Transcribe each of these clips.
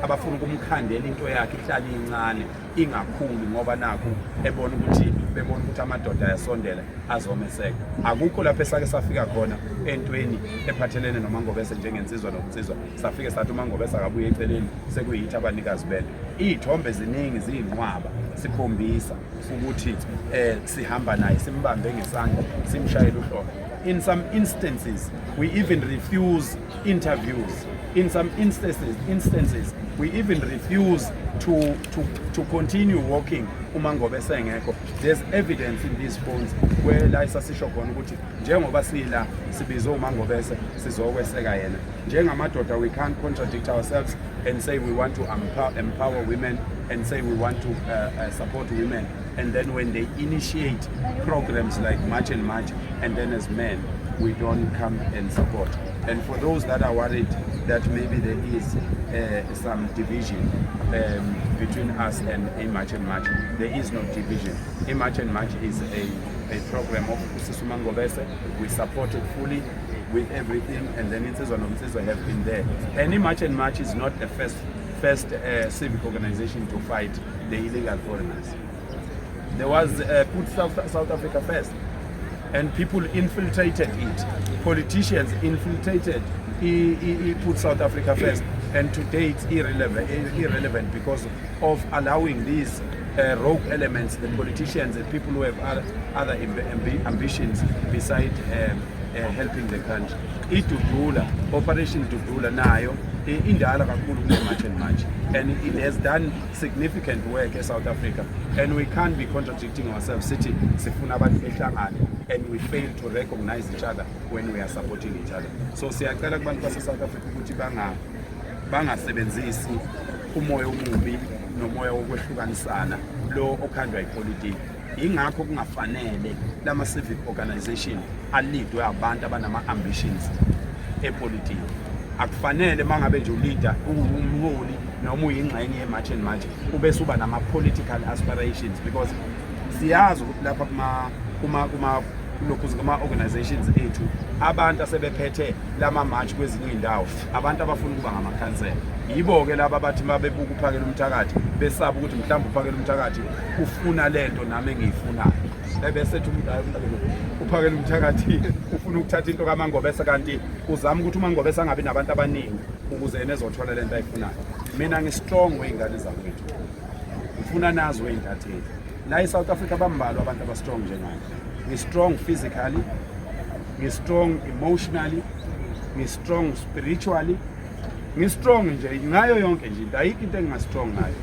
Abafuna ukumkhandela into yakhe ihlale incane, ingakhuli, ngoba nakhu ebona ukuthi, bebona ukuthi amadoda ayasondela azomeseka. Akukho lapho esake safika khona entweni ephathelene noMangobese njengensizwa nokunsizwa, safike sathi uMangobese akabuye eceleni, sekuyithi abanikazi bento. Iy'thombe ziningi, ziyinqwaba, sikhombisa ukuthi sihamba naye, simbambe ngesandla, simshayele uhlombe. In some instances we even refuse interviews. In some instances we even refuse to continue walking uma ngobe sengekho. There's evidence in these phones where la sasisho khona ukuthi njengoba sila sibize uMangobese, sizokweseka yena njengamadoda. We can't contradict ourselves and say we want to empower women and say we want to support women, and then when they initiate programs like March and March, and then as men we don't come and support. And for those that are worried that maybe there is some division between us and a March and March, there is no division. A March and March is a program of usisi uMangobese. We support it fully with everything, and then Insizwa Nomsizwa have been there. And March and March is not the first civic organization to fight the illegal foreigners. There was Put South Africa First, and people infiltrated it. Politicians infiltrated Put South Africa First, and today it's irrelevant because of allowing these rogue elements, the politicians and people who have other ambitions beside helping the country. IDudula, Operation Dudula nayo indala kakhulu kule March and March, and it has done significant work eSouth Africa, and we can't be contradicting ourselves, sithi sifuna abantu behlangane and we fail to recognize each other when we are supporting each other. So siyacela kubantu base-South Africa ukuthi bangasebenzisi umoya omubi nomoya wokwehlukanisana lo okhandwa yipolitiki. Ingakho kungafanele lama civic organization a-leadwe abantu abanama-ambitions epolitiki. Akufanele mangabe nje u-leader, uwumholi noma uyingxenye ye-March and March, ubese uba nama-political aspirations, because siyazi ukuthi lapha kuma lokhu kuma-organizations ethu, abantu asebephethe lama march kwezinye iy'ndawo, abantu abafuna ukuba ngamakhansela, yibo-ke laba abathi uma bebuka uPhakela Umthakathi besaba ukuthi mhlawumbe uPhakela Umthakathi ufuna lento nami engiyifunayo, ebese ethi umuntu, "Hayi, uPhakela Umthakathi ufuna ukuthatha into kaMangobese," kanti uzama ukuthi uMangobese angabi nabantu abaningi ukuze yena ezothola lento ayifunayo. Mina ngi-strong, wey'ngane zakwethu. Ngifuna nazi, wey'ntatheli, la e-South Africa bambalwa abantu aba-strong njengami. Ngi-strong physically, ngi-strong emotionally, ngi-strong spiritually, ngi-strong nje ngayo yonke nje into. Ayikho into enginga-strong ngayo.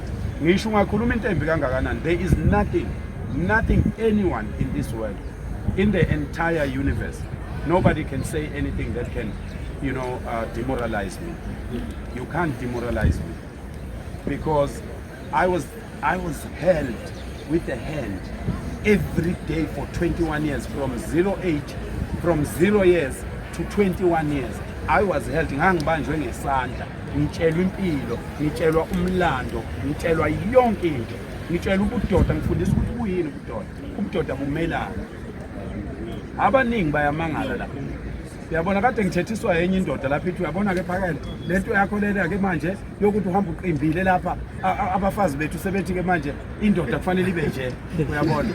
Ngisho ungakhuluma into embi kangakanani, there is nothing, nothing anyone in this world, in the entire universe, nobody can say anything that can demoralize me. You can't demoralize me because I was held with the hand every day for 21 years, from 08, from 0 years to 21 years I was held. Ngangibanjwe ngesandla, ngitshelwa impilo, ngitshelwa umlando, ngitshelwa yonke into, ngitshelwa ubudoda, ngifundisa ukuthi kuyini ubudoda, ubudoda bumelana. Abaningi bayamangala la. Uyabona, kade ngithethiswa yenye indoda lapha, ithi, "Uyabona-ke Phakela, le nto yakho lena-ke manje yokuthi uhamba uqimbile lapha, abafazi bethu sebethi-ke manje indoda kufanele ibe nje." Uyabona,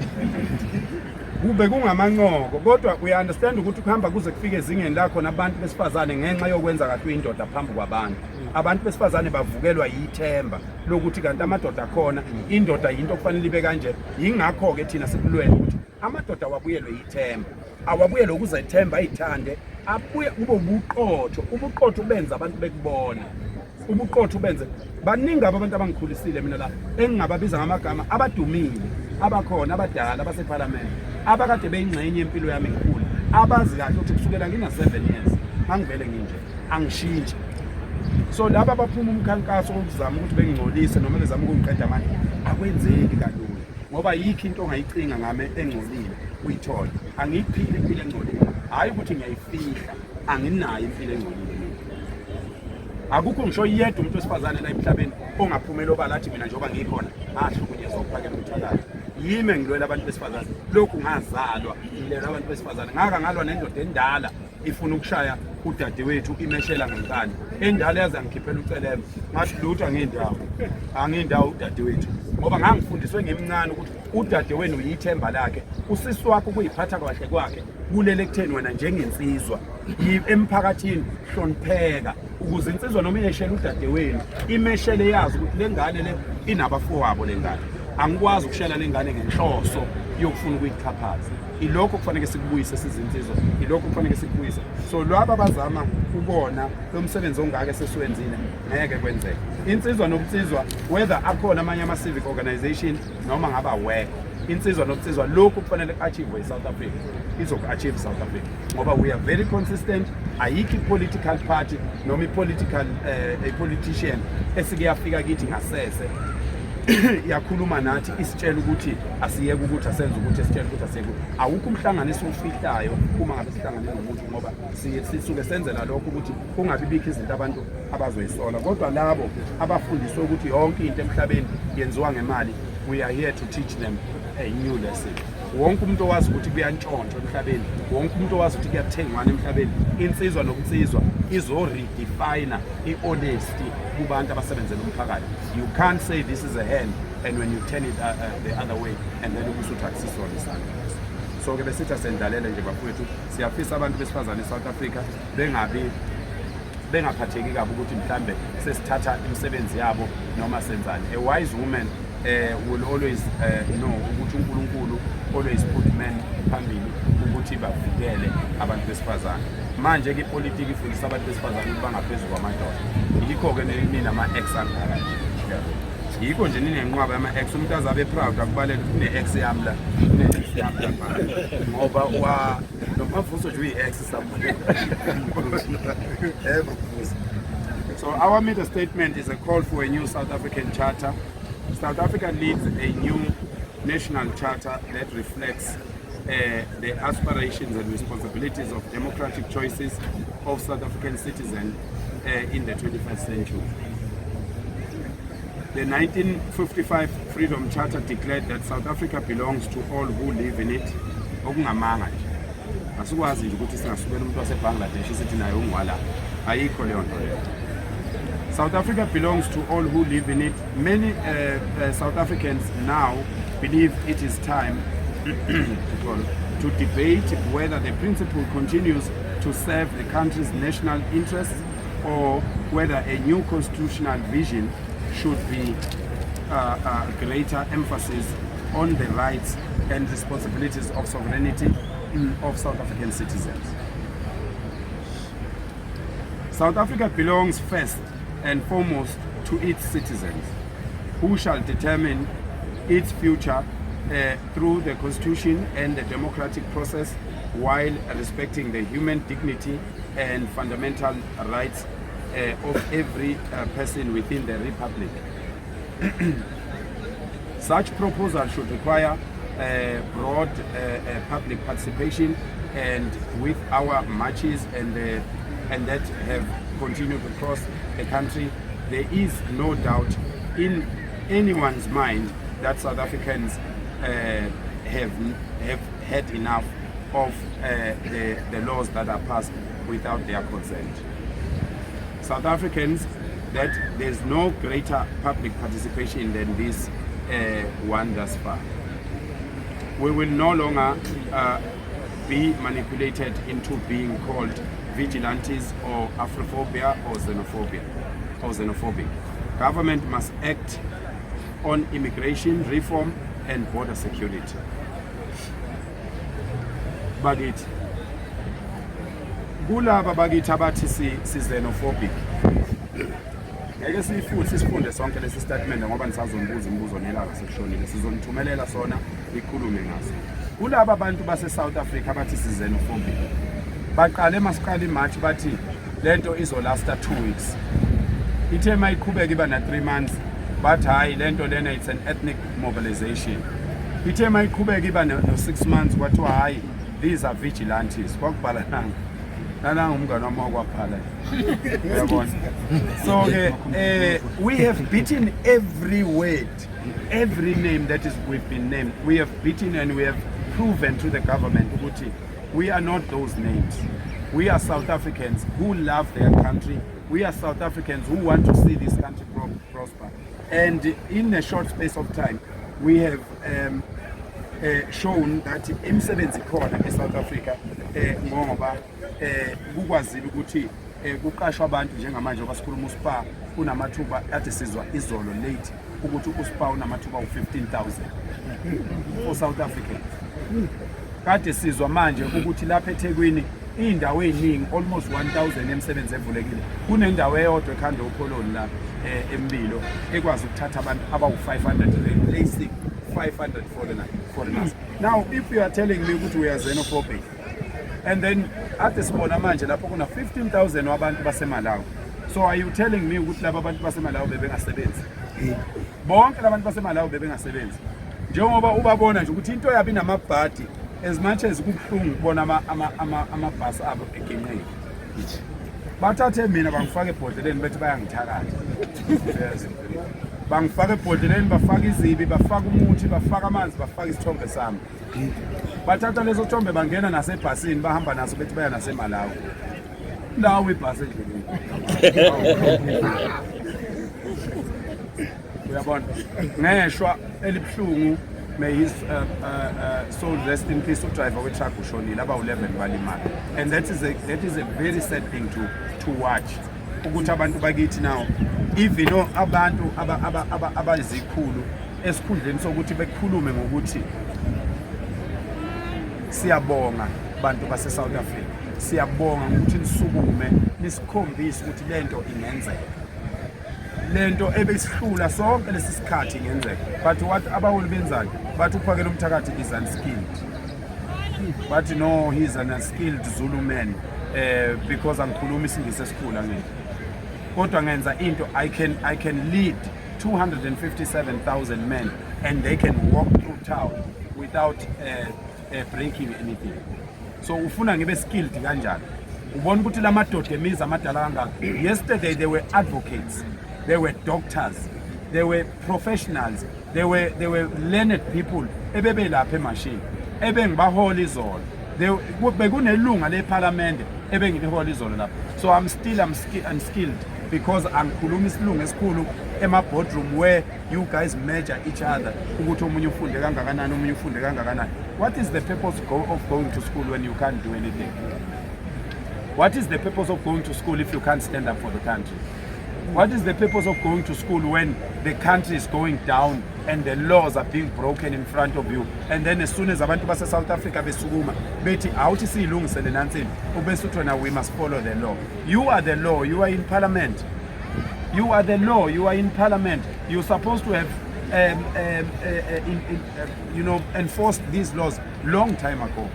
kube kungamancoko, kodwa uya-understand ukuthi kuhamba kuze kufike ezingeni la khona abantu besifazane, ngenxa yokwenza kahle uyindoda phambi kwabantu, abantu besifazane bavukelwa yithemba lokuthi kanti amadoda akhona, indoda yinto okufanele ibe kanje. Yingakho-ke thina sikulwela ukuthi amadoda awabuyelwe yithemba, awabuyelwe ukuzethemba, ayithande, abuye kube ubuqotho. Ubuqotho benza abantu bekubona, ubuqotho benze baningi. Abo abantu abangikhulisile mina la engingababiza ngamagama, abadumile, abakhona, abadala abasephalamende, abakade beyingxenye yempilo yami ngikhula, abazi kahle ukuthi kusukela ngina-7 years angivele nginje, angishintshi. So laba abaphuma umkhankaso wokuzama ukuthi bengingcolise noma bezama ukungiqeda amandla, akwenzeki kalula, ngoba yikho into ongayicinga ngami engcolile uyithole. Angiyiphili impilo engcolile, hhayi ukuthi ngiyayifihla, anginayo impilo engcolile mina. Akukho ngisho yedwa umuntu wesifazane la emhlabeni ongaphumela obala athi, "Mina njengoba ngikhona ngahlukunyezwa uPhakela Umthakathi." Yimi engilwela abantu besifazane. Lokhu ngazalwa ngilwela abantu besifazane. Ngaka ngalwa nendoda endala ifuna ukushaya udadewethu imeshela ngenkani. Endala yaze angikhiphela ucelembe. Ngathi lutho angindawo. Angindawo udadewethu. Ngoba ngangifundiswe ngimncane ukuthi udadewenu uyithemba lakhe. Usisi wakho kuyiphatha kahle kwakhe kulele kutheni wena njengensizwa emphakathini hlonipheka ukuze insizwa noma iyeshela udadewenu imeshele yazi ukuthi le ngane le inabafowabo le ngane angikwazi ukushela le ngane ngenhloso yokufuna ukuyixhaphaza. Ilokho kufanele sikubuyise sizinsizwa, ilokho kufanele sikubuyise. So lwaba abazama ukona lo msebenzi ongaka esesiwenzile ngeke kwenzeke. Insizwa nobunsizwa, whether akhona amanye ama-civic organization noma ngaba wekho, insizwa nobunsizwa lokhu kufanele ku-achieve i-South Africa, izoku-achieve South Africa ngoba we are very consistent. Ayikho i-political party noma i-political a politician esike yafika kithi ngasese yakhuluma nathi isitshela ukuthi asiyeke ukuthi asenze ukuthi esitshela ukuthi asiyeke ukuthi. Awukho umhlangano esiwufihlayo uma ngabe sihlangane nomuntu ngoba sisuke senzela lokho ukuthi kungabi bikho izinto abantu abazoyisola. Kodwa labo abafundiswe ukuthi yonke into emhlabeni yenziwa ngemali, we are here to teach them a new lesson. Wonke umuntu owazi ukuthi kuyantshontshwa emhlabeni, wonke umuntu owazi ukuthi kuyathengwana emhlabeni, insizwa nokunsizwa izo-redefine i-honesty kubantu abasebenzela umphakathi. You can't say this is a hand and when you turn it the other way and then ubusuthi akusisona isandla. So-ke besithi asendlalele nje bafowethu, siyafisa abantu besifazane e-South Africa bengabi bengaphatheki kabi ukuthi mhlambe sesithatha imisebenzi yabo noma senzani. A wise woman will always know ukuthi uNkulunkulu always put men phambili ukuthi bavikele abantu besifazane. Manje ke ipolitiki ifundisa abantu besifazane ukuthi bangaphezulu kwamadoda. Yikho-ke ninama-ex angaka nje. Yikho nje ninenqwaba yama-ex. Umuntu azabe proud akubalele ukuthi kune-ex yami la, kune-ex yami la, ngoba wa lo Mavuso nje uyi-ex somewhere. Mavuso. So our media statement is a call for a new South African charter. South Africa needs a new national charter that reflects the aspirations and responsibilities of democratic choices of South African citizens in the 21st century. The 1955 Freedom Charter declared that South Africa belongs to all who live in it. Okungamanga nje. Asikwazi nje ukuthi singasukela umuntu waseBangladesh sithi naye ungwala. Ayikho leyo nto leyo. South Africa belongs to all who live in it. Many South Africans now believe it is time to debate whether the principle continues to serve the country's national interests or whether a new constitutional vision should be greater emphasis on the rights and responsibilities of sovereignty of South African citizens. South Africa belongs first and foremost to its citizens, who shall determine its future through the Constitution and the democratic process, while respecting the human dignity and fundamental rights of every person within the Republic. Such proposal should require broad public participation, and with our marches and that have continued across the country, there is no doubt in anyone's mind that South Africans have had enough of the laws that are passed without their consent. South Africans, that there's no greater public participation than this one thus far. We will no longer be manipulated into being called vigilantes or Afrophobia or xenophobia or xenophobic. Government must act on immigration reform and border security. Bakithi, kulaba bakithi abathi si xenophobic, ngeke siyifunde sisifunde sonke lesi statement ngoba nisazonibuza imibuzo nelanga sekushonile, sizonithumelela sona nikhulume ngaso. Kulaba bantu base South Africa abathi si xenophobic, baqale masiqala iMarch bathi lento izolasta 2 weeks, ithe mayiqhubeka iba na 3 months bathi hayi, lento lena it's an ethnic mobilization. Ithe mayiqhubeka iba no 6 months kwathiwa hayi, these are vigilantes. Kwakubhala nanga nananga umngane wami wakwaphala, uyabona. So ke we have beaten every word. Every name that is we've been named, we have beaten and we have proven to the government ukuthi we are not those names. We are South Africans who love their country. We are South Africans who want to see this country prosper. And in a short space of time, we have shown that imisebenzi ikhona eSouth Africa, ngoba kukwazile ukuthi kuqashwa abantu. Njengamanje ngoba sikhuluma, uSpar unamathuba, kade sizwa izolo late ukuthi uSpar unamathuba u-15,000 for South Africans. Kade sizwa manje ukuthi lapha eThekwini iy'ndawo ey'ningi, almost 1000 emisebenzi evulekile. Kunendawo eyodwa ekhanda uPholoni la eMbilo ekwazi ukuthatha abantu abawu-500, replacing 500 foreigners. Now if you are telling me ukuthi we are xenophobic and then ade sibona manje lapho kuna 15,000 wabantu baseMalawi, so are you telling me ukuthi laba bantu baseMalawi bebengasebenzi? Bonke labantu baseMalawi bebengasebenzi? Njengoba ubabona nje ukuthi into yabo inamabhadi, as much as kubuhlungu ukubona amabhasi abo eginqile. Bathathe mina bangifaka ebhodleleni, bethi bayangithakatha. Yes, bangifaka ebhodleleni, bafaka izibi, bafaka umuthi, bafaka amanzi, bafaka isithombe sami. Bathatha leso thombe, bangena nasebhasini, bahamba naso, bethi baya naseMalawi. Lawo ibhasi endleleni, uyabona, ngeshwa elibuhlungu, may his soul rest in peace, udriver we-truck ushonile, abawu-11 balimala. And that is a very sad thing to watch, ukuthi abantu bakithi now, even though abantu abazikhulu, esikhundleni sokuthi bekhulume ngokuthi siyabonga bantu base-South Africa, siyabonga ngokuthi nisukume nisikhombise ukuthi lento ingenzeka, lento ebesihlula sonke lesi sikhathi ingenzeka, but what abaholi benzani? Bathi uPhakela umthakathi is unskilled. Bathi no, he's an unskilled Zulu man, because angikhuluma isingisi esikhulu, angeke kodwa ngenza into. I can lead 257,000 men and they can walk through town without breaking anything. So ufuna ngibe skilled kanjani? Ubona ukuthi la madoda emizi amadala kangaka, yesterday they were advocates, they were doctors, they were professionals, they were learned people ebebelapha emashini ebengibahola izolo. Bekunelunga lephalamende ebengilihola izolo lapha. So I'm still unskilled because angikhuluma isilungu esikhulu ema-boardroom where you guys measure each other ukuthi omunye ufunde kangakanani, omunye ufunde kangakanani. What is the purpose of going to school when you can't do anything? What is the purpose of going to school if you can't stand up for the country? What is the purpose of going to school when the country is going down and the laws are being broken in front of you, and then as soon as abantu base-South Africa besukuma bethi awuthi siyilungisele nansini, ubese uthi wena we must follow the law? You are the law. You are in parliament. You are the law. You are in parliament. You're supposed to have enforced these laws long time ago,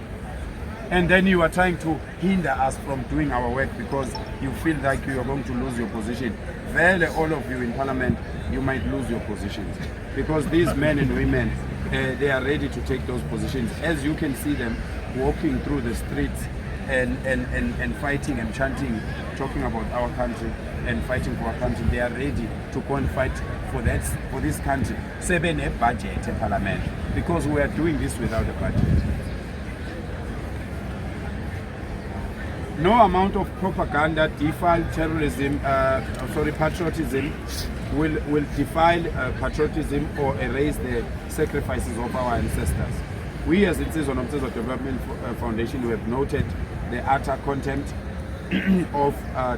and then you are trying to hinder us from doing our work because you feel like you are going to lose your position. Vele, all of you in parliament, you might lose your positions because these men and women, they are ready to take those positions. As you can see them walking through the streets and fighting and chanting, talking about our country and fighting for our country. They are ready to go and fight for this country. Sebene budget parliament, because we are doing this without a budget. No amount of propaganda defile terrorism, sorry, patriotism, will defile patriotism or erase the sacrifices of our ancestors. We as Insizwa Nomsizwa Development Foundation, we have noted the utter contempt of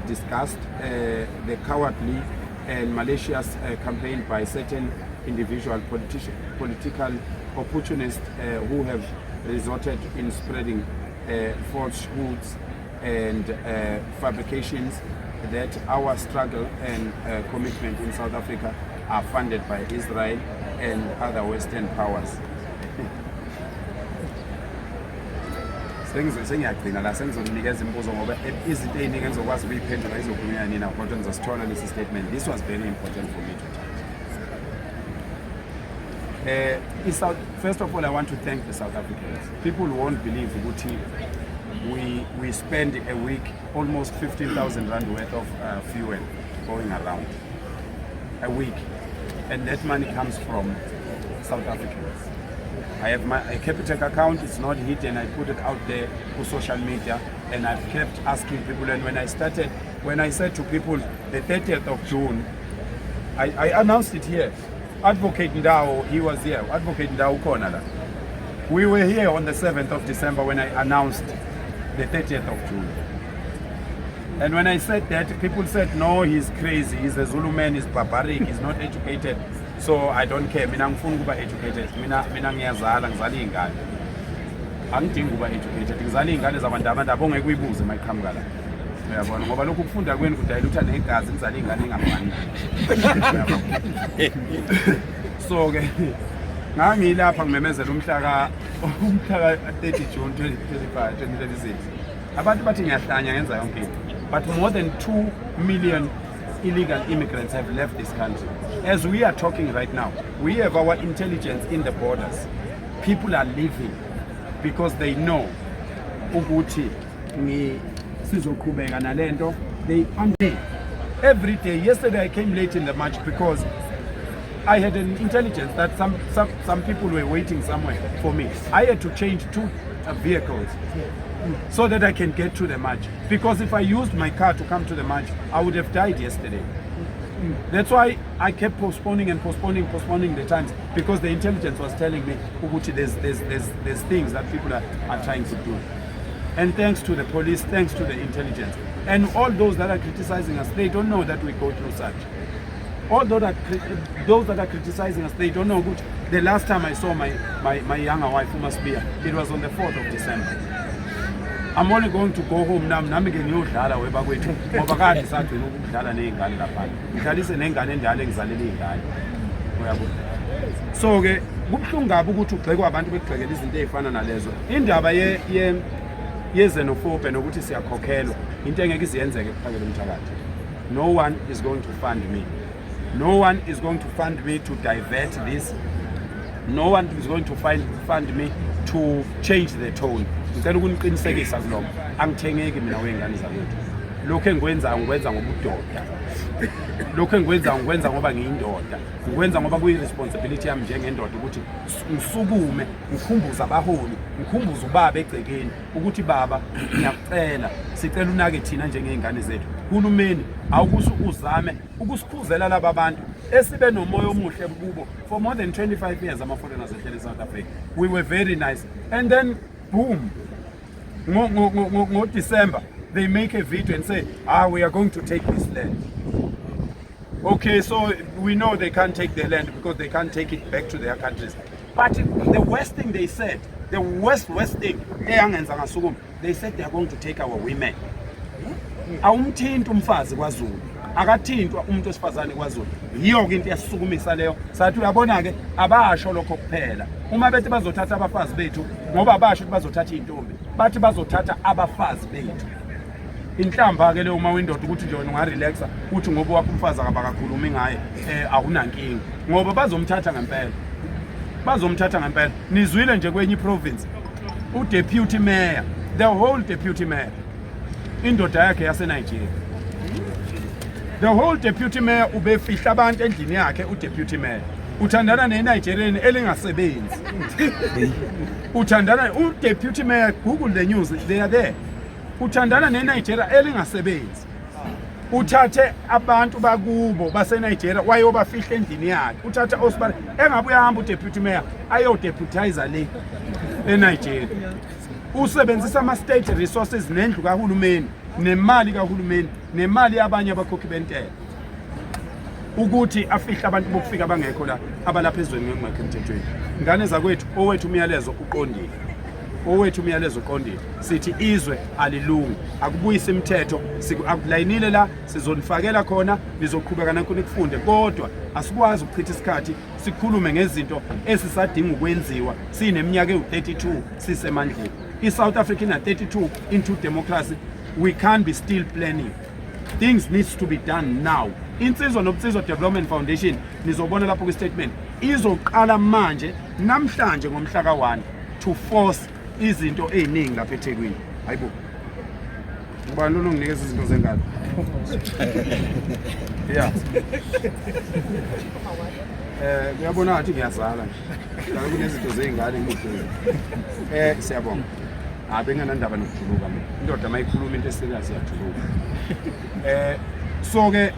disgust, the cowardly and malicious campaign by certain individual political opportunists who have resorted in spreading falsehoods and fabrications that our struggle and commitment in South Africa are funded by Israel and other Western powers. Sengiyagcina la, sengizonikeza imibuzo ngoba izinto ey'ningi engizokwazi ukuyiphendula izokhulunywa nina, kodwa ngizosithola lesi statement. This was very important for me to touch. First of all, I want to thank the South Africans. People won't believe ukuthi we spend a week almost 15,000 rand worth of fuel going around. A week. And that money comes from South Africans. I have my a Capitec account, it's not hidden, I put it out there on social media, and I've kept asking people. And when I started, when I said to people the 30th of June, I announced it here. Advocate Ndao, he was here. Advocate Ndao ukhona la. We were here on the 7th of December when I announced the 30th of June. And when I said that, people said, "No, he's crazy. He's a Zulu man, he's barbaric, he's not educated." So I don't care. Mina ngifuna ukuba educated. Mina ngiyazala, ngizala iy'ngane. Angidingi ukuba educated. Ngizala iy'ngane zabantu abantu abongeke uyibuze uma iqhamuka la. Uyabona, ngoba lokhu kufunda kwenu kudayilutha negazi, nizala iy'ngane engafani. So ke ngangilapha ngimemezela umhla ka 30 June 2025 2026. Abantu bathi ngiyahlanya, ngenza yonke into. But more than 2 million illegal immigrants have left this country. As we are talking right now, we have our intelligence in the borders. People are leaving because they know ukuthi ngi sizoqhubeka nalento. They under every day. Yesterday I came late in the march because I had an intelligence that some people were waiting somewhere for me. I had to change two vehicles so that I can get to the march. Because if I used my car to come to the march, I would have died yesterday. That's why I kept postponing and postponing, postponing the times, because the intelligence was telling me ukuthi there's things that people are trying to do. And thanks to the police, thanks to the intelligence. And all those that are criticizing us, they don't know that we go through such. All those that are criticizing us, they don't know ukuthi the last time I saw my younger wife, uMasbiya, it was on the 4th of December. I'm only going to go home now, nami ke ngiyodlala webakwethu, ngoba kade sagcina ukudlala ney'ngane laphana. Ngidlalise nengane endala engizalela iy'ngane. Uyabona? So ke kubuhlungu kabi ukuthi ugxekwe abantu, bekugxekela izinto ey'fana nalezo. Indaba ye-xenophobia nokuthi siyakhokhelwa, into engeke iziyenzeke kuphakela umthakathi. No one is going to fund me. No one is going to fund me to divert this. No one is going to fund me to change the tone. Ngicela ukuniqinisekisa kulokho. Angithengeki mina wey'ngane zakwethu. Lokhu engikwenzayo ngikwenza ngobudoda. Lokhu engikwenzayo ngikwenza ngoba ngiyindoda. Ngikwenza ngoba kuyi-responsibility yami njengendoda ukuthi ngisukume, ngikhumbuze abaholi, ngikhumbuze ubaba egcekeni ukuthi, "Baba, ngiyakucela, sicela unake thina njengey'ngane zethu. Hulumeni, awukuthi uzame ukusikhuzela laba bantu esibe nomoya omuhle kubo for more than 25 years." Ama-foreigners ehlele e-South Africa, we were very nice, and then boom, ngo-December they make a video and say, "Ah, we are going to take this land." Okay, so we know they can't take the land because they can't take it back to their countries. But the worst thing they said, the worst, worst thing eyangenza ngasukuma, they said they are going to take our women. Awumthinti umfazi kwaZulu, akathintwa umuntu wesifazane kwaZulu. Yiyo-ke into eyasisukumisa leyo, sathi uyabona-ke, abasho lokho kuphela uma bethi bazothatha abafazi bethu, ngoba abasho ukuthi bazothatha iy'ntombi, bathi bazothatha abafazi bethu. Inhlamba-ke leyo uma windoda, ukuthi nje wena ungarelaxa uthi ngoba wakho umfazi akabakakhulumi ngaye, awunankinga, ngoba bazomthatha ngempela, bazomthatha ngempela. Nizwile nje kwenye iprovince, udeputy mayor, the whole deputy mayor, indoda yakhe yaseNigeria. The whole deputy mayor ubefihla abantu endlini yakhe. Udeputy mayor uthandana neNigerian elingasebenzi, uthandana udeputy mayor. Google the news, they are there. Uthandana neNigeria elingasebenzi, uthathe abantu bakubo baseNigeria wayobafihla endlini yakhe, uthatha osibali engabe uyahamba udeputy mayor ayodeputize le eNigeria. Usebenzisa ama-state resources nendlu kahulumeni nemali kahulumeni nemali yabanye abakhokhi bentela ukuthi afihle abantu bokufika abangekho la, abalapha ezweni ngokungekho emthethweni. Ngane zakwethu, owethu umyalezo uqondile, owethu umyalezo uqondile. Sithi izwe alilungi, akubuyise imithetho. Akulayinile la, sizonifakela khona, nizoqhubeka nakho nikufunde, kodwa asikwazi ukuchitha isikhathi sikhulume ngezinto esisadinga ukwenziwa sineminyaka ewu-32 sisemandleni. I-South Africa ina-32 into democracy. We can't be still planning. Things needs to be done now. Insizwa Nobunsizwa Development Foundation, nizobona lapho kwi-statement, izoqala manje namhlanje ngomhla ka-1 to force izinto ey'ningi lapha eThekwini. Hayibo, ubani lona onginikeza izinto zengane? Yeah. Kuyabona ngathi ngiyazala nje. La kunezinto zey'ngane ngidlule. Siyabonga. Hayi bengingenandaba nokujuluka mina. Indoda mayikhuluma into eserious iyajuluka. So ke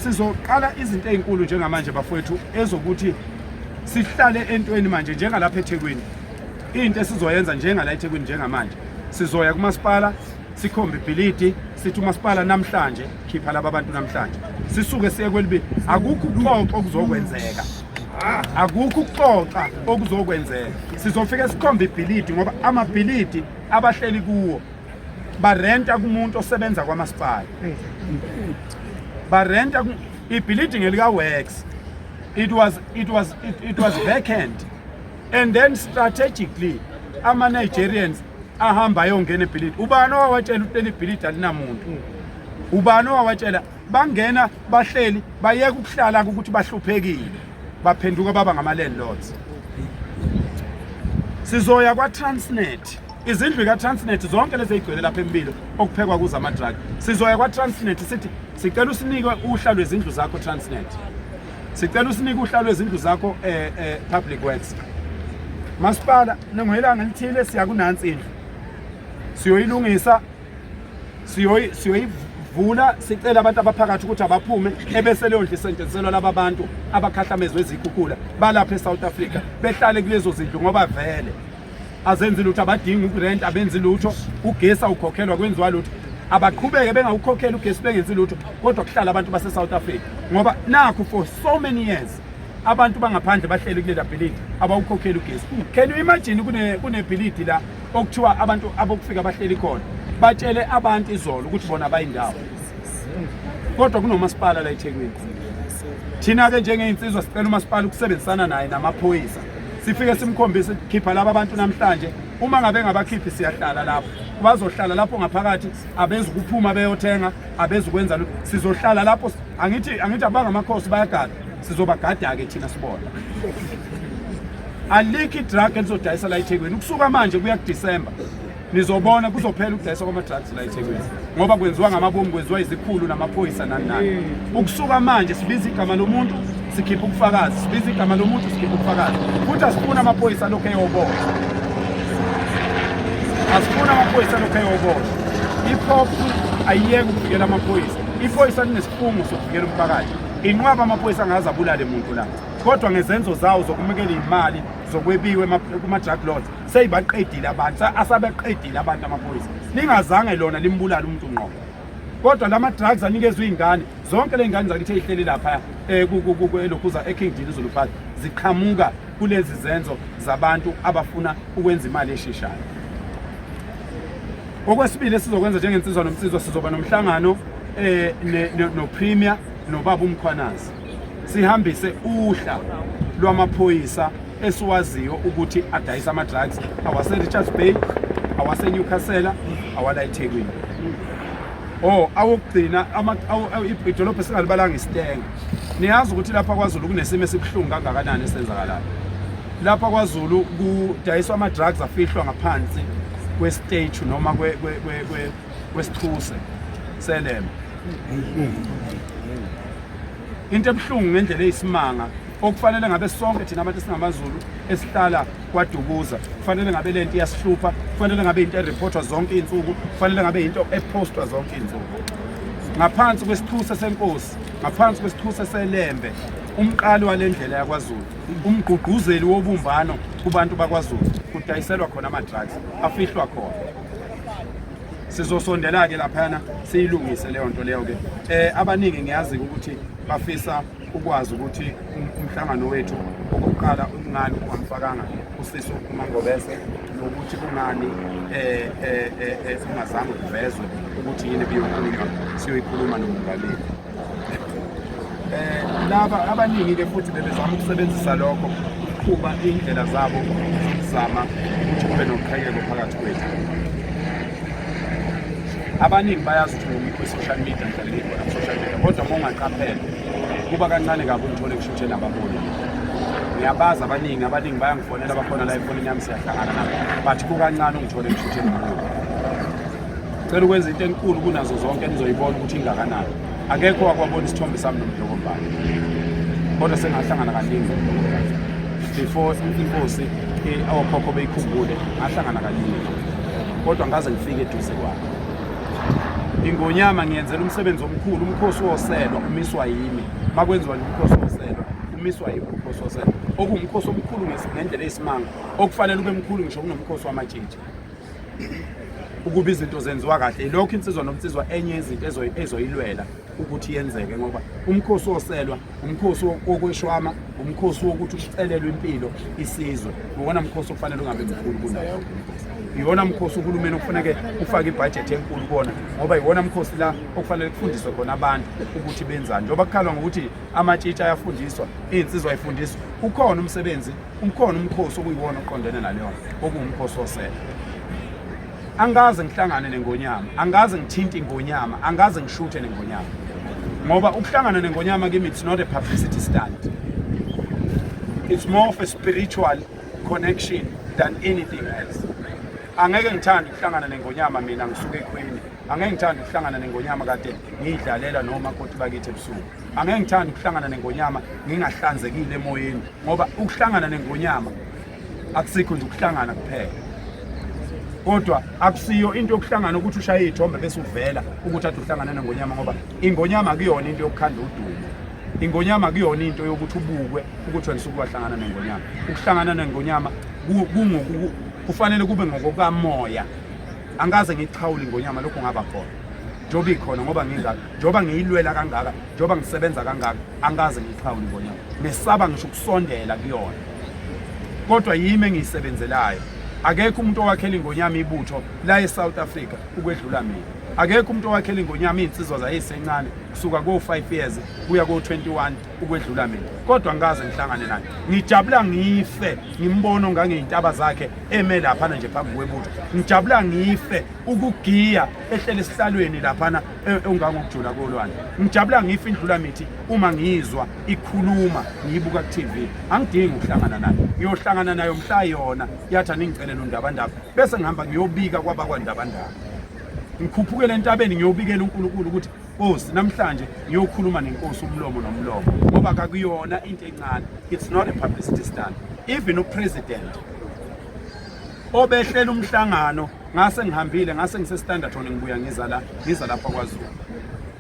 sizoqala izinto ezinkulu njengamanje bafowethu ezokuthi sihlale entweni manje njengalapha eThekwini. Into esizoyenza njengala eThekwini njengamanje sizoya kumasipala sikhombe ibhilidi sithi umasipala namhlanje khipha laba bantu namhlanje sisuke siye kwelibili. Akukho ukuxoxa okuzokwenzeka, akukho ukuxoxa okuzokwenzeka. Sizofike sikhombe ibhilidi ngoba amabhilidi abahleli kuwo barenta kumuntu osebenza kwamasipala, barenta ibhilidi ngelika Works. It was vacant and then strategically ama Nigerians ahamba ayongena ebhilidi. Ubani owawatshela ukuthi leli bhilidi alinamuntu? Ubani owawatshela? Bangena bahleli, bayeka ukuhlala ukuthi bahluphekile, baphenduka baba ngama-landlords. Sizoya kwa-Transnet, izindlu ka-Transnet zonke lezi ey'gcwele lapha empilo okuphekwa kuzo ama-drug. Sizoya kwa-Transnet sithi sicela usinike uhla lwezindlu zakho Transnet, sicela usinike uhla lwezindlu zakho Public Works, masipala. Ngelanga elithile siya kunansi indlu, siyoyilungisa, siyoyivula, sicela abantu abaphakathi ukuthi abaphume, ebese leyo ndlu isetshenziselwa laba bantu abakhahlamezwe izikhukhula balapha eSouth Africa, behlale kulezo zindlu ngoba vele azenzi lutho, abadingi ukurent, abenzi lutho, ugesi awukhokhelwa, kwenziwa lutho. Abaqhubeke bengawukhokheli ugesi, bengenzi lutho, kodwa kuhlala abantu base-South Africa ngoba nakhu for so many years abantu bangaphandle bahleli kulela bhilidi, abawukhokheli ugesi. Can you imagine kunebhilidi la okuthiwa abantu abokufika bahleli khona, batshele abantu izolo ukuthi bona bayindawo, kodwa kunomasipala la eThekwini. Thina-ke njengey'nsizwa sicela umasipala ukusebenzisana naye namaphoyisa, sifike simkhombise, khipha laba bantu namhlanje. Uma ngabe ngabakhiphi, siyahlala lapho, bazohlala lapho ngaphakathi, abezukuphuma beyothenga, abezukwenza lutho. Sizohlala lapho. Angithi abangamakhosi bayagada, sizobagada-ke thina sibona. Alikho i-drug elizodayisa la eThekwini ukusuka manje kuya kuDisemba. Nizobona kuzophela ukudayisa kwama-drugs la eThekwini ngoba kwenziwa ngamabomu, kwenziwa izikhulu namaphoyisa nani nani. Ukusuka manje sibiza igama lomuntu, sikhipha ubufakazi, sibiza igama lomuntu, sikhipha ubufakazi. Futhi asifuni amaphoyisa lokhu eyoboshwa, asifuni amaphoyisa lokhu eyoboshwa. I-POP ayiyeke ukuvikela amaphoyisa. Iphoyisa linesifungo sokuvikela umphakathi. Inqwaba amaphoyisa angaze abulale muntu la, kodwa ngezenzo zawo zokumukela iy'mali zokwebiwe kuma-drug lords seyibaqedile abantu, asabaqedile abantu amaphoyisa, lingazange lona limbulale umuntu ngqo. Kodwa lama drugs anikezwe iy'ngane zonke le ngane zakithi ey'hleli lapha elokhuza eKing Dinuzulu Park ziqhamuka kulezi zenzo zabantu abafuna ukwenza imali esheshayo. Okwesibili esizokwenza njengensizwa nomsizwa, sizoba nomhlangano no-Premier nobaba uMkhwanazi, sihambise uhla lwamaphoyisa esiwaziyo ukuthi adayisa ama-drugs awase-Richards Bay, awase-Newcastle, awala eThekwini. Oh, awokugcina idolobha esingalibalanga isitenga. Niyazi ukuthi lapha kwaZulu kunesimo esibuhlungu kangakanani esenzakalayo lapha kwaZulu. Kudayiswa ama-drugs afihlwa ngaphansi kwe-statue noma kwesichuse seLembe. Into ebuhlungu ngendlela eyisimanga, okufanele ngabe sonke thina abantu esingamaZulu esihlala kwaDukuza, kufanele ngabe lento iyasihlupha, kufanele ngabe into ereportwa zonke iy'nsuku, kufanele ngabe into epostwa zonke iy'nsuku. Ngaphansi kwesichuse senkosi, ngaphansi kwesichuse seLembe, umqali wale ndlela yakwaZulu, umgqugquzeli wobumbano kubantu bakwaZulu, kudayiselwa khona ama-drugs, afihlwa khona. Sizosondela-ke laphayana siyilungise leyo nto leyo-ke. Abaningi ngiyazi ukuthi bafisa ukwazi ukuthi umhlangano wethu okokuqala kungani ungamfakanga usiso uMangobese, nokuthi kungani ungazange kuvezwe ukuthi yini ebiyokhulunywa. Siyoyikhuluma nomongameli. Laba abaningi-ke futhi bebezama ukusebenzisa lokho ukuqhuba iy'ndlela zabo zokuzama ukuthi kube noqhekeko phakathi kwethu. Abaningi bayazi ukuthi ngumuntu we-social media, ngihlale ngikhona ku-social media, kodwa uma ungaqaphela kuba kancane kabi ungithole ngishuthe nabaholi. Ngiyabazi abaningi, abaningi bayangifonela, bakhona la efonini yami, siyahlangana nabo, but kukancane ungithole ngishuthe nomuntu. Cela ukwenza into enkulu kunazo zonke, nizoyibona ukuthi ingakanani. Akekho wakwabona isithombe sami noMdlokombane. Kodwa sengahlangana kaningi before inkosi okhokho beyikhumbule, ngahlangana kaningi kodwa ngaze ngifike eduze kwakhe. Ingonyama ngiyenzela umsebenzi omkhulu. Umkhosi woselwa umiswa yimi. Makwenziwa nje umkhosi woselwa, umiswa yimi umkhosi woselwa, okuwumkhosi omkhulu ngendlela eyisimanga, okufanele ube mkhulu ngisho kunomkhosi wamatshitshi ukuba izinto zenziwa kahle. Ilokhu insizwa nomnsizwa enye yezinto ezoyilwela ukuthi yenzeke, ngoba umkhosi woselwa umkhosi wokweshwama, umkhosi wokuthi ucelelwe impilo isizwe. Iwona mkhosi okufanele ungabe mkhulu kunayo. Iwona mkhosi uhulumeni okufanele ufake ibhajethi enkulu kuwona, ngoba iwona mkhosi la okufanele kufundiswe khona abantu ukuthi benzani. Njengoba kukhalwa ngokuthi amatshitshi ayafundiswa, iy'nsizwa ayifundiswa, ukhona umsebenzi, ukhona umkhosi okuyiwona oqondene naleyo, okuwumkhosi wosela. Angikaze ngihlangane nengonyama, angikaze ngithinte ingonyama, angikaze ngishuthe nengonyama, ngoba ukuhlangana nengonyama kimi, it's not a publicity stunt, it's more of a spiritual connection than anything else. Angeke ngithande ukuhlangana nengonyama mina ngisuke ekhweni. Angeke ngithande ukuhlangana nengonyama kade ngiyidlalela nomakoti bakithi ebusuku. Angeke ngithande ukuhlangana nengonyama ngingahlanzekile emoyeni, ngoba ukuhlangana nengonyama akusikho nje ukuhlangana kuphela, kodwa akusiyo into yokuhlangana ukuthi ushaye iy'thombe bese uvela ukuthi ade uhlangane nengonyama, ngoba ingonyama akuyona into yokukhanda udumo. Ingonyama akuyona into yokuthi ubukwe ukuthi wena usuke wahlangana nengonyama. Ukuhlangana nengonyama kufanele kube ngokokamoya. Angikaze ngiyixhawule ingonyama, lokhu ngaba khona njengoba ikhona, ngoba ngingaka, njengoba ngiyilwela kangaka, njengoba ngisebenza kangaka, angikaze ngiyixhawule ingonyama. Ngesaba ngisho ukusondela kuyona, kodwa yimi engiyisebenzelayo. Akekho umuntu owakhela ingonyama ibutho la eSouth Africa ukwedlula mina. Akekho umuntu owakhela ingonyama iy'nsizwa zayisencane kusuka ko-5 years kuya ko-21 ukwedlula mina, kodwa ngikaze ngihlangane naye. Ngijabula ngife ngimbono ngangey'ntaba zakhe eme laphana nje phambi kwebutho. Ngijabula ngife ukugiya ehlele esihlalweni laphana ongangokujula kolwandle. Ngijabula ngife indlula mithi uma ngiyizwa ikhuluma, ngiyibuka ku-TV. Angidingi ukuhlangana nayo. Ngiyohlangana nayo mhla yona yathi aningicelela undabandaba, bese ngihamba ngiyobika kwabakwandabandaba, ngikhuphukele entabeni ngiyobikela uNkulunkulu ukuthi Nkosi, namhlanje ngiyokhuluma nenkosi umlomo nomlomo, ngoba kakuyona into encane. It's not a publicity stunt. Even upresident obehlela umhlangano, ngase ngihambile, ngase ngise-Standerton, ngibuya ngiza la, ngiza lapha kwaZulu,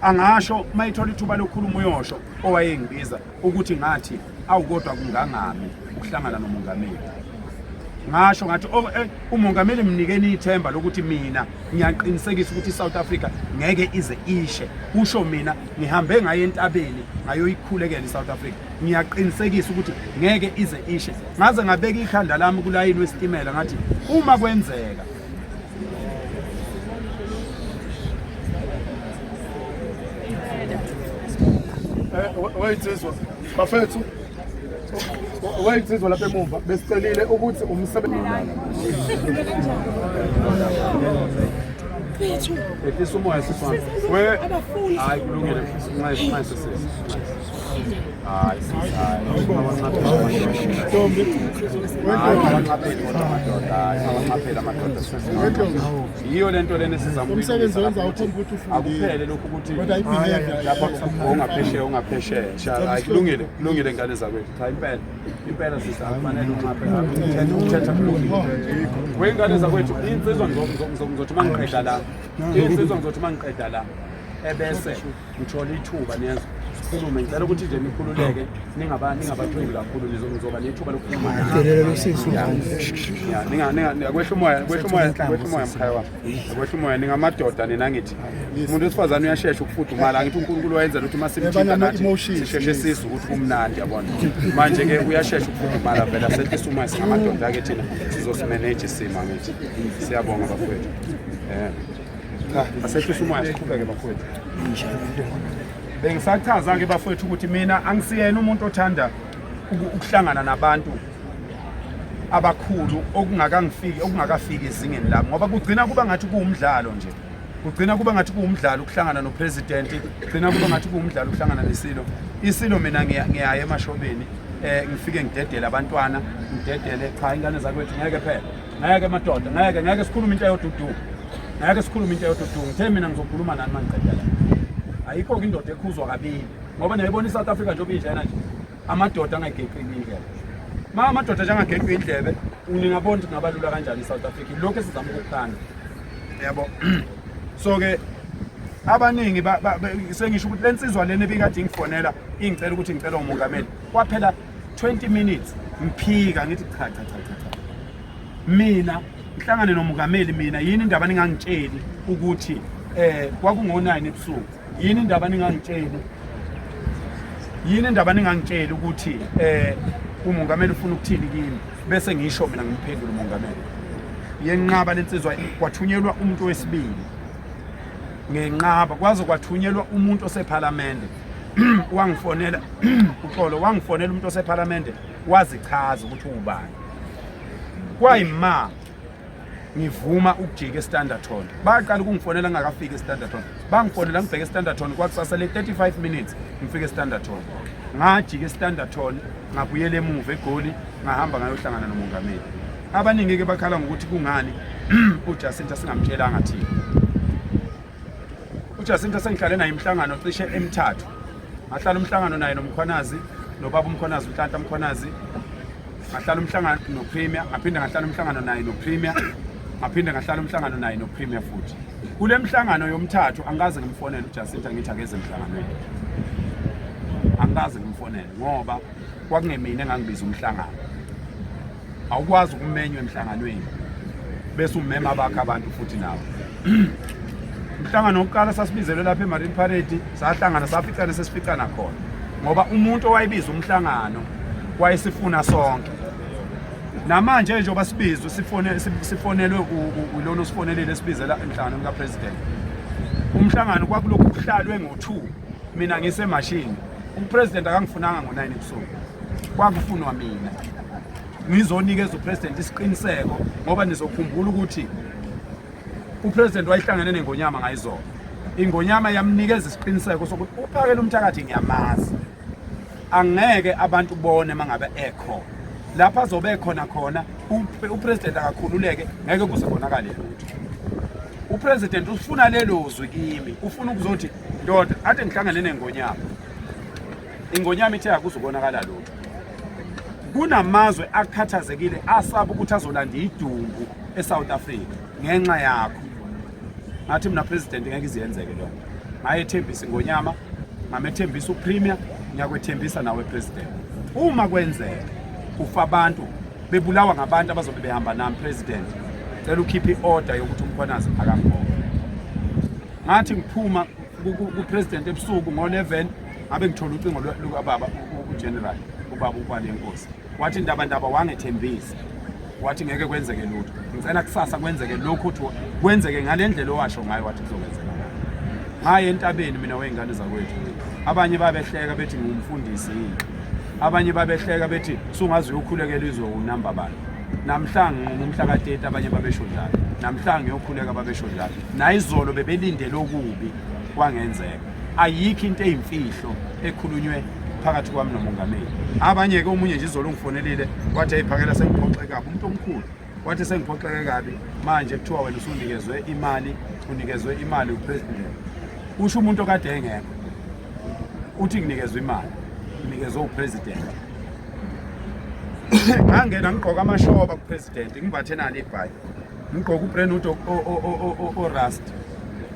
angasho mayithola ithuba lokukhuluma uyosho owayengibiza ukuthi ngathi awu kodwa kungangami ukuhlangana nomongameli. Ngasho ngathi, oh, umongameli mnikeni ithemba lokuthi mina ngiyaqinisekisa ukuthi iSouth Africa ngeke ize ishe. Kusho mina ngihambe ngaye entabeni ngayoyikhulekela iSouth Africa, ngiyaqinisekisa ukuthi ngeke ize ishe. Ngaze ngabeka ikhanda lami kulayini wesitimela, ngathi uma kwenzeka. Wey'nsizwa bafethu, wey'nsizwa lapha emuva, besicelile ukuthi umsebenzi Ehlisa umoya sisi wami. We hayi, kulungile, nxese nxese sisi. Hayi sisi, hayi. Ntombi. Hayi, awanqapheli kodwa amadoda, hayi awanqapheli amadoda sisi. Yiyo lento lena esizama Umsebenzi wenza ukhomba ukuthi ufundile. Akuphele lokhu ukuthi Kodwa i-behavior lapha ungaphesheya, ungaphesheya. Hayi, kulungile, kulungile ngane zakwethu. Cha, impela impela sisi, akufanele unqaphe, ukuthetha kulungile. Wengane zakwethu, insizwa ngizothi uma ngiqeda la, insizwa ngizothi uma ngiqeda la ebese ngithola ithuba niyezwa sikhulume. Ngicela ukuthi nje nikhululeke, ningabathungi kakhulu. Ngizoba nethuba lokukhuluma. Ya, kwehla umoya, kwehla umoya, kwehla umoya mkhaya wami, kwehla umoya. Ningamadoda nina. Ngithi umuntu wesifazane uyashesha ukufudumala. Angithi uNkulunkulu wayenzela ukuthi uma simthinta Banama nathi emotions, sisheshe sizwe ukuthi kumnandi, yabona. Manje-ke uyashesha ukufudumala vele. Asehlisa umoya, singamadoda-ke thina, sizosimeneja isimo. Angithi siyabonga bafowethu. Cha, asehlisa umoya, siqhubeke bafowethu. Bengisachaza-ke bafowethu ukuthi mina angisiyena umuntu othanda ukuhlangana nabantu abakhulu okungakangifiki, okungakafiki ezingeni lami, ngoba kugcina kuba ngathi kuwumdlalo nje. Kugcina kuba ngathi kuwumdlalo ukuhlangana nopresident, kugcina kuba ngathi kuwumdlalo ukuhlangana nesilo. Isilo mina ngiyaya emashobeni, ngifike ngidedele abantwana, ngidedele. Cha, ingane zakwethu, ngeke phela, ngeke madoda, ngeke, ngeke sikhulume into eyodudu, ngeke sikhulume into eyodudu. Ngithe mina ngizokhuluma nani mangiqeda la. Ayikho-ke indoda ekhuzwa kabili, ngoba niyayibona i-South Africa njengoba injena nje. Amadoda angageqi indlebe. Ma amadoda nje angageqi indlebe, ningabona ukuthi ngabalula kanjani iSouth Africa. Lokho esizama ukukukhanda. Yabo. So ke abaningi sengisho ukuthi lensizwa lena ebikade ingifonela ingicela ukuthi ngicela umongameli. Kwaphela 20 minutes ngiphika ngithi cha cha cha cha. Mina ngihlangane nomongameli mina yini indaba ningangitsheli ukuthi kwakungo9 ebusuku. Yini indaba ningangitsheli? Yini indaba ningangitsheli ukuthi umongameli ufuna ukuthini kimi bese ngisho mina ngimphendula umongameli. Yenqaba lensizwa, kwathunyelwa umuntu wesibili. Ngenqaba kwaze kwathunyelwa umuntu osephalamende. Wangifonela uxolo, wangifonela umuntu osephalamende wazichaza ukuthi ubani. Kwayima ngivuma ukujika eStanderton. Baqala ukungifonela ngingakafiki eStanderton. Bangifonela ngibheke eStanderton, kwakusasa le 35 minutes ngifike eStanderton. Ngajika eStanderton ngabuyela emuva eGoli, ngahamba ngayohlangana nomongameli. Abaningi ke bakhala ngokuthi kungani uJacinta singamtshelanga thina. UJacinta sengihlale naye imihlangano cishe emithathu. Ngahlala umhlangano naye noMkhwanazi, nobaba uMkhwanazi, uNhlanhla Mkhwanazi. Ngahlala umhlangano noPremier, ngaphinde ngahlala umhlangano naye noPremier, ngaphinde ngahlala umhlangano naye noPremier futhi. Kule mhlangano yomthathu angikaze ngimfonele uJacinta ngithi akeze emhlanganweni. Angikaze ngimfonele ngoba kwakungemina engangibiza umhlangano. Awukwazi ukumenywa emhlanganweni bese umema abakho abantu futhi nawe. Umhlangano wokuqala sasibizelwe lapha eMarine Parade, sahlangana saficana sesificana khona ngoba umuntu owayebiza umhlangano wayesifuna sonke. Namanje njengoba sibizwe sifonelwe ulona osifonelile esibizela emhlanganweni kaPresident. Umhlangano kwakulokhu kuhlalwe ngo-2 mina ngisemashini. UPresident akangifunanga ngo-9 ebusuku. Kwakufunwa mina. Ngizonikeza uPresident isiqiniseko ngoba nizokhumbula ukuthi uPresident wayehlangene nengonyama ngayizolo. Ingonyama yamnikeza isiqiniseko sokuthi uphakela umthakathi ngiyamazi. Angeke abantu bone mangabe ekhona. Lapha azobe khona khona uPresident akakhululeke ngeke kuze konakale lutho. UPresident ufuna lelo zwi kimi, ufuna ukuzothi ndoda ade ngihlangane nengonyama. Ingonyama ithe akuzukonakala lutho. Kunamazwe akhathazekile asaba ukuthi azolanda idumbu eSouth Africa ngenxa yakho. Ngathi mina President ngeke iziyenzeke lo. Ngayethembisa ingonyama, ngamethembisa uPremier, ngiyakwethembisa nawe President. Uma kwenzeka kufa abantu bebulawa ngabantu abazobe behamba nami President, cela ukhiphe iorder yokuthi uMkhwanazi akangibophe. Ngathi ngiphuma kuPresident ebusuku ngo-11 ngabe ngithola ucingo lukababa uGeneral ubaba uNkwali yenkosi. Wathi ndaba ndaba wangethembisa. Wathi ngeke kwenzeke lutho. Ngicela kusasa kwenzeke lokhu uthi kwenzeke ngalendlela owasho ngayo, wathi kuzokwenzeka. Ngaye entabeni mina wey'ngane zakwethu. Abanye babehleka bethi ngumfundisi yini. Abanye babehleka bethi sungaze uyokhulekela izwe unamba bani. Namhla nginquma umhla ka-30 abanye babesho njalo. Namhla ngiyokhuleka babesho njalo. Nayizolo bebelindele okubi kwangenzeka. Ayikho into eyimfihlo ekhulunywe phakathi kwami nomongameli. Abanye-ke omunye nje izolo ungifonelile wathi ayiphakela sengiphoxeke kabi umuntu omkhulu. Wathi sengiphoxeke kabi manje kuthiwa wena usunikezwe imali, unikezwe imali uPresident. Usho umuntu okade engekho. Uthi nginikezwe imali, nginikezwe uPresident. Ngangena ngigqoka amashoba kuPresident, ngimbathe nalo ibhayi. Ngigqoka uBrentwood o-rust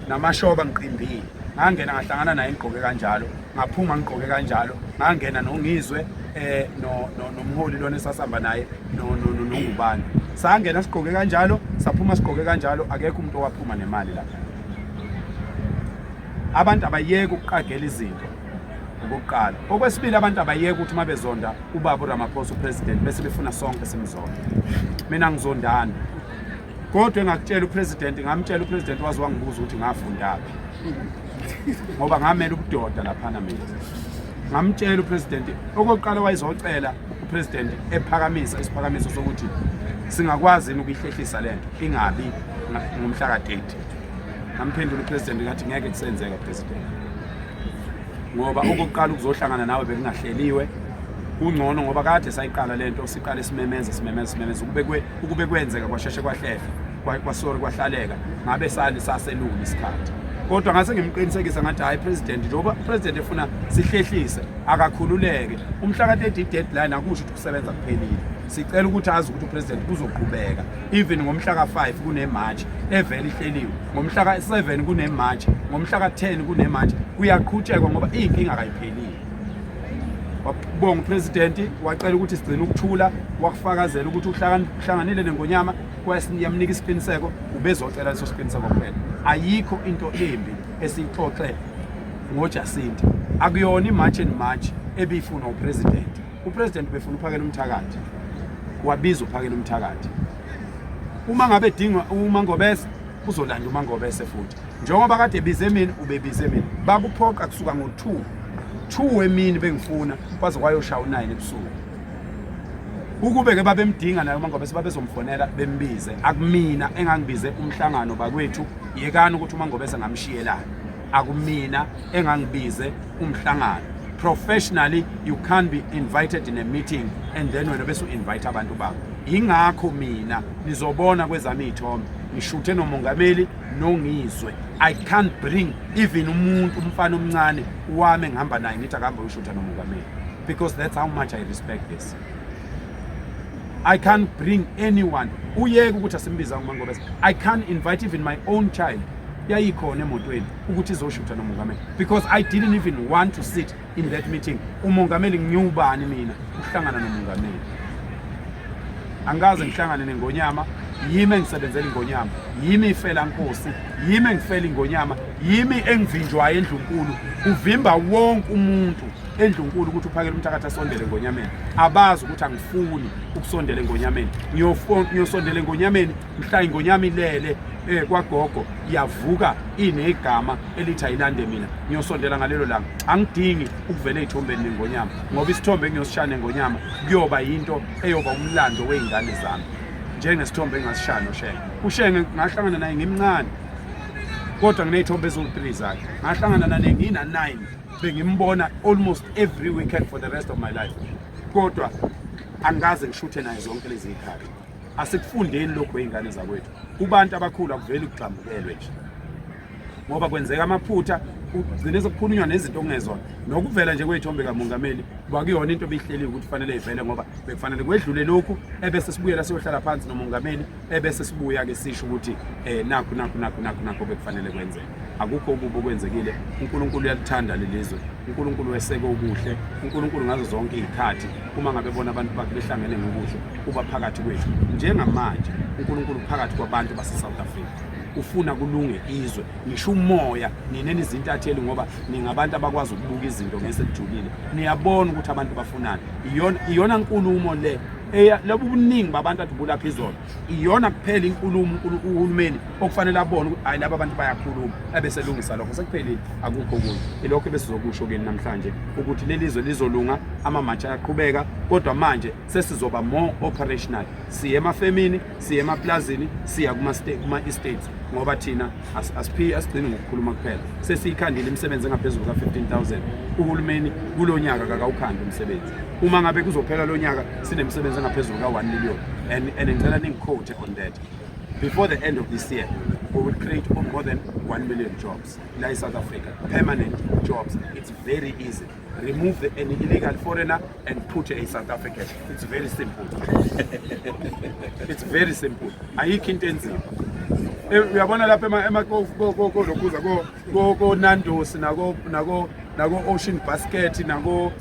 namashoba ngiqimbile. Ngangena ngahlangana naye ngigqoke kanjalo, ngaphuma ngigqoke kanjalo, ngangena noNgizwe nomholi lona esasihamba naye noNgubane. Sangena sigqoke kanjalo, saphuma sigqoke kanjalo, akekho umuntu owaphuma nemali lapha. Abantu abayeke ukuqagela izinto okokuqala. Okwesibili, abantu abayeke ukuthi uma bezonda ubaba uRamaphosa uPresident bese befuna sonke simzonde. Mina ngizondana. Kodwa engakutshela uPresident, ngamtshela uPresident waze wangibuza ukuthi ngafundaphi. Ngoba ngamela ubudoda laphana mina. Ngamtshela uPresident okokuqala wayezocela uPresident ephakamisa isiphakamiso sokuthi singakwazi yini ukuyihlehlisa lento ingabi ngomhla ka-30. Ngamphendula uPresident ngathi ngeke kusenzeka President. Ngoba okokuqala ukuzohlangana nawe bekungahleliwe. Kungcono ngoba kade sayiqala lento, siqale simemeze simemeze simemeze ukube kwenzeka kwasheshe kwahlehla kwasori kwahlaleka ngabe sali saselula isikhathi. Kodwa ngase ngimqinisekisa ngathi, "Hayi president, njengoba president efuna sihlehlise, akakhululeke. Umhla ka-30 deadline, akusho ukuthi kusebenza kuphelile. Sicela ukuthi azi ukuthi upresident uzoqhubeka. Even ngomhla ka-5 kune-march evele ihleliwe, ngomhla ka-7 kune-march, ngomhla ka-10 kune-march, kuyaqhutshekwa ngoba iy'nkinga kayiphelile." Wabonga upresident, wacela ukuthi sigcine ukuthula, wakufakazela ukuthi uhlanganile nengonyama, yamnika isiqiniseko. Ubezocela leso siqiniseko kuphela. Ayikho into embi esiyixoxe ngoJacinta. Akuyona i-March and March ebifunwa upresident. Upresident ubefuna uPhakela Umthakathi, wabiza uPhakela Umthakathi. Uma ngabe edingwa uMangobese, uzolanda uMangobese futhi, njengoba kade ebize mina, ubebize mina. Bakuphoqa kusuka ngo-2 2 emini bengifuna kwaze kwayoshaya u-9 ebusuku. Ukube-ke babemdinga naye uMangobese, babezomfonela bembize. Akumina engangibize umhlangano bakwethu. Yekani ukuthi uMangobese ngamshiyelana. Akumina engangibize umhlangano. Professionally, you can't be invited in a meeting and then wena bese u-invite abantu bakho. Yingakho mina nizobona kwezami iy'thombe ngishuthe nomongameli noNgizwe. I can't bring even umuntu, umfana omncane wami engihamba naye, ngithi akuhambe uyoshutha nomongameli, because that's how much I respect this. I can't bring anyone. Uyeke ukuthi asimbiza uMangobese. I can't invite even my own child, yayikhona emotweni, ukuthi izoshutha nomongameli, because I didn't even want to sit in that meeting. Umongameli, ngiwubani mina ukuhlangana nomongameli? Angikaze ngihlangane nengonyama. Yimi engisebenzela ingonyama, yimi ifela nkosi, yimi engifela ingonyama, yimi engivinjwayo endlunkulu. Kuvimba wonke umuntu endlunkulu ukuthi uPhakela Umthakathi asondele engonyameni. Abazi ukuthi angifuni ukusondela engonyameni. Ngiyosondela engonyameni mhla ingonyama ilele kwagogo, yavuka inegama elithi ayilande mina. Ngiyosondela ngalelo langa. Angidingi ukuvela ey'thombeni nengonyama, ngoba isithombe engiyosishaya nengonyama kuyoba yinto eyoba umlando wey'ngane zami, njengesithombe engasishaya noShenge. UShenge ngahlangana naye ngimncane, kodwa nginey'thombe eziwu-3 zakhe. Ngahlangana naye ngina-9, bengimbona almost every weekend for the rest of my life, kodwa angikaze ngishuthe naye zonke lezi y'khathi. Asikufundeni lokhu, wey'ngane zakwethu. Kubantu abakhulu akuveli kugxambukelwe nje, ngoba kwenzeka amaphutha, kugcine sekukhulunywa nezinto okungezona. Nokuvela nje kwey'thombe kamongameli kwakuyona into ebihleliwe ukuthi kufanele ivele, ngoba bekufanele kwedlule lokhu, ebese sibuyela siyohlala phansi nomongameli, ebese sibuya-ke sisho ukuthi nakhu nakhu nakhu nakhu nakhu bekufanele kwenzeke. Akukho okubi okwenzekile. UNkulunkulu uyalithanda lelizwe. UNkulunkulu weseke okuhle. UNkulunkulu ngazo zonke iy'khathi, uma ngabe bona abantu bakhe behlangene ngokuhle, uba phakathi kwethu. Njengamanje uNkulunkulu phakathi kwabantu base-South Africa, ufuna kulunge izwe. Ngisho umoya, nina nizintatheli, ngoba ningabantu abakwazi ukubuka izinto ngesekujulile, niyabona ukuthi abantu bafunani. Iyona nkulumo le eya lobu buningi babantu ade bulapha izolo, iyona kuphela inkulumo uhulumeni okufanele abone ukuthi hayi, laba bantu bayakhuluma, ebeselungisa lokho. Sekuphelile, akukho okunye. Ilokho ebesizokusho kini namhlanje, ukuthi leli zwe lizolunga. Ama-march ayaqhubeka, kodwa manje sesizoba more operational. Siye emafemini, siye emaplazini, siya kuma-estates, ngoba thina asigcini ngokukhuluma kuphela. Sesiyikhandile imisebenzi engaphezulu ka-15,000. Uhulumeni kulo nyaka kakawukhandi umsebenzi. Uma ngabe kuzophela lo nyaka sinemisebenzi engaphezulu ka-1 million, and ngicela ningiquote on that: before the end of this year we will create more than 1 million jobs la e-South Africa, permanent jobs. It's very easy. Remove an illegal foreigner and put a South African. It's very simple, it's very simple. Ayikho into enzima. Uyabona lapha kolokhuza ko Nando's nako Ocean Basket nako